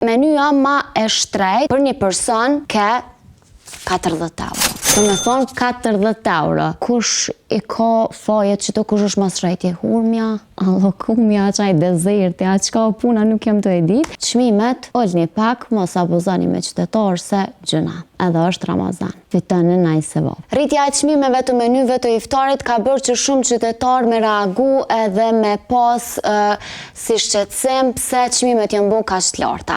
Menyja ma e shtrejtë për një person ke 40 euro. Do me thonë 40 euro. Kush i ka fajet qëto kush është ma shtrejti? Hurmja, a llokumja, qaj dezerti, a qka o puna nuk jam tu e ditë. Çmimet, ulni pak, mos abuzoni me qytetarë se gjynah, edhe është Ramazan. Fitoni naj sevap. Rritja e çmimeve të menyve të iftarit ka bërë që shumë qytetarë me reagu edhe me pas si shqetësim pse çmimet janë bo kaq të larta.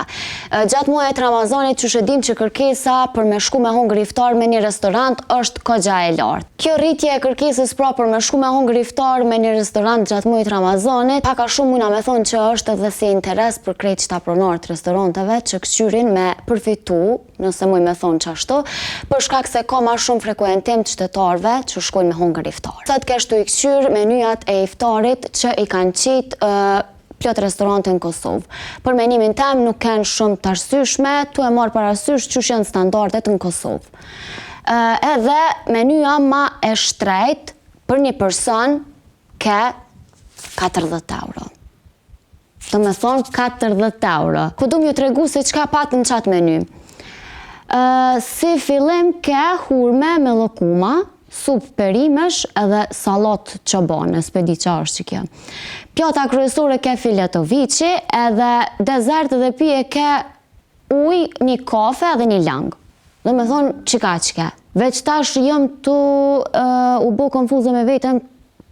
Gjatë muajit të Ramazanit qysh e dimë që kërkesa për me shku me hongër iftar me një restorant është kogja e lartë. Kjo rritje e kërkesës pra për me shku me hongër iftar me një restorant gjatë muajit të Ramazanit, pak a shumë mujna me thonë që është edhe si interes për krejt qëta pronarë të restoranteve që këqyrin me përfitu nëse muj me thonë qashtu, për shkak se ka ma shumë frekuentim të qytetarëve që shkojnë me hongër iftar. Sot kesh tu i këqyr menyjat e iftarit që i kanë qitë plot restorante në Kosovë. Për menimin tem nuk kenë shumë të arsyeshme, tu e marrë parasysh qysh janë standardet në Kosovë. Edhe menyja ma e shtrejtë për një person ke 40 euro. Do me thonë 40 euro. Po du m'ju tregu se çka pat në qatë meny. Si fillim ke hurme me llokuma, supë perimesh edhe sallat çobane, s'pe di qa është që kjo. Pjata kryesore ke fileto viçi edhe dezert dhe pije ke ujë, një kafe edhe një lang. Do me thonë, qika që ke. Veç tash jam tu u bo konfuze me veten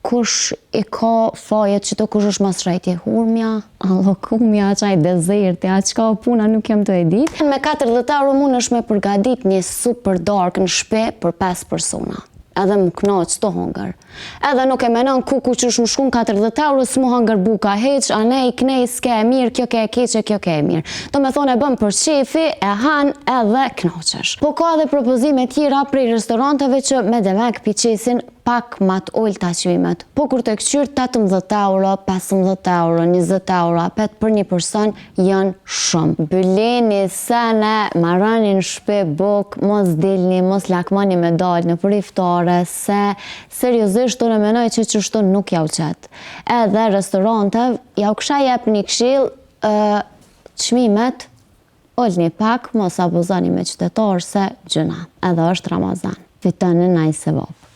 kush i ka fajet qëto kush është ma shtrejti? Hurmja, a llokumja, qaj dezerti, a qka o puna nuk jam tu e ditë. Me 40 euro mundesh me përgadit një super darkë në shpi për 5 persona. Edhe m'u knaq tu hongër. Edhe nuk e menon kuku qysh më shkun 40 euro s'mu hangër buka hiq, anej, knej, s'ke e mirë, kjo ke e keqe, kjo ke e mirë. Do me thonë e bën për qefi, e han edhe knaqesh. Po ka edhe propozime tjera prej restoranteve që me demek pi qesin pak ma të ulta çmimet. Po kur të këqyr 18 euro, 15 euro, 20 euro, apet për një person janë shumë. Byleni, sene, marroni në shpi bukë, mos dilni, mos lakmoni me dalë nëpër iftare, se seriozisht unë menoj që qështu nuk jau qet. Edhe restorante, jau kisha jep një këshill, çmimet Ulni pak, mos abuzoni me qytetarë se gjynah, edhe është Ramazan. Fitoni naj sevap.